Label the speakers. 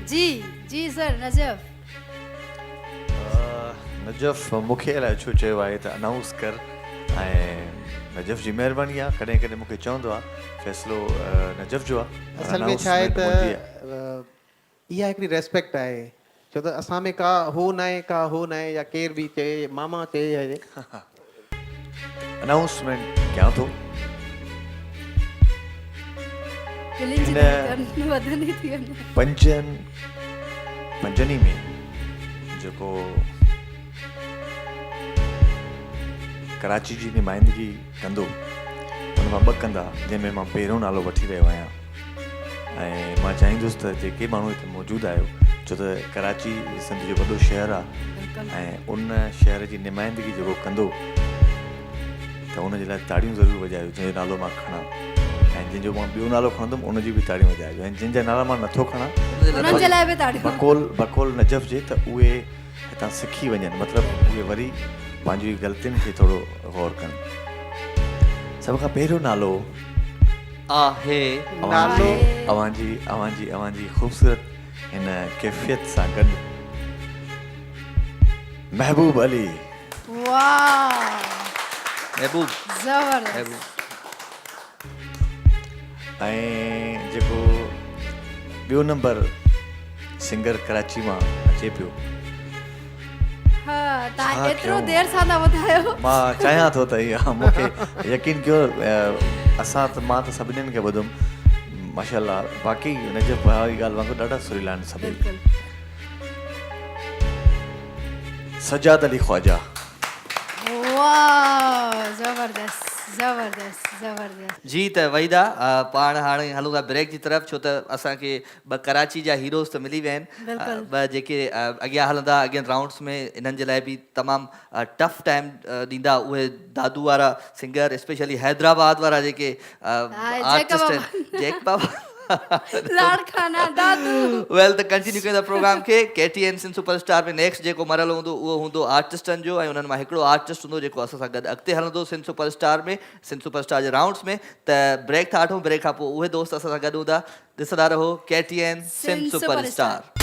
Speaker 1: جي جي سر نجف.
Speaker 2: نجف مون کي الائي ڇو چيو آهي ته انائونس ڪر ۽ نجف جي مهرباني آهي ڪڏهن ڪڏهن مون کي چوندو آهي فيصلو نجف جو آهي پر
Speaker 3: اصل ۾ ڇا آهي
Speaker 2: انائونسمينٽ
Speaker 3: ته
Speaker 2: منهنجي آهي.
Speaker 3: اها هڪڙي ريسپيڪٽ آهي ڇو ته اسان ۾ ڪا هو ناهي ڪا هو ناهي يا ڪير به چئي ماما چئي يا
Speaker 2: انائونسمينٽ ڪيان ٿو.
Speaker 1: دلين جي
Speaker 2: هن
Speaker 1: ڌڙڪن وڌندي ٿي وڃي.
Speaker 2: پنجن پنجن ئي ۾ جيڪو ڪراچي جي نمائندگي ڪندو ان مان ٻه ڪندا جنهن ۾ مان پهريون نالو وٺي رهيو آهيان ۽ مان چاهيندس ته جيڪي ماڻهو هتي موجود آهيو ڇو ته ڪراچي سنڌ جو وڏو شهر آهي ۽ ان شهر جي نمائندگي جيڪو ڪندو ته ان جي لاء تاڙيون ضرور وڄايو جنهن جو نالو مان کڻان ۽ جنهن جو مان ٻيو نالو کڻندم ان جون به تاڙيون وڄائجو ۽ جن جا نالا مان نٿو کڻان
Speaker 1: انهن جي لاء به تاڙيون
Speaker 2: بقول بقول نجف جي ته اهي هتان سکي وڃن مطلب اهي وري پنهنجي غلطين کي ٿورو غور ڪن سڀ کان پهريون نالو
Speaker 4: آهي.
Speaker 2: اوهان جي اوهان جي اوهان جي اوهان جي خوبصورت هن ڪيفيت سان گڏ محبوب علي.
Speaker 1: واھ
Speaker 4: محبوب
Speaker 1: زبردست.
Speaker 2: ۽ جيڪو ٻيو نمبر سنگر ڪراچي مان اچي پيو.
Speaker 1: ها تان ايترو دير سان ٿا ٻڌايو.
Speaker 2: مان چاهيان ٿو ته اها مون کي يقين ڪيو اسان ته مان ته سڀنين کي ٻڌم ماشاءالله باقي نجف ڀاء جي ڳالهه وانگر ڏاڍا سريلا آهن سڀئي. سجاد علي خواجه.
Speaker 1: واھ زبردست زبردست زبردست.
Speaker 4: جي ته وحيده پاڻ هاڻي هلون ٿا بريڪ جي طرف ڇو ته اسان کي ٻه ڪراچي جا هيروز ته ملي ويا آهن ٻه جيڪي اڳيان هلندا اڳين رائونڊس ۾ انهن جي لاء به تمام ٽف ٽائيم ڏيندا اهي دادو وارا سنگر اسپيشلي حيدرآباد وارا جيڪي آرٽسٽ آهن جيڪب آباد
Speaker 1: لاڙڪانا دادو
Speaker 4: ويل ته ڪنٽينيو ڪيون ٿا پروگرام کي K T N Sindh super star ۾ next جيڪو مرحلو هوندو اهو هوندو آرٽسٽن جو ۽ انهن مان هڪڙو آرٽسٽ هوندو جيڪو اسان سان گڏ اڳتي هلندو Sindh super star ۾ Sindh super star جي رائونڊس ۾ ته بريڪ ٿا وٺون بريڪ کان پوء اهي دوست اسان سان گڏ هوندا ڏسندا رهو K T N Sindh super star.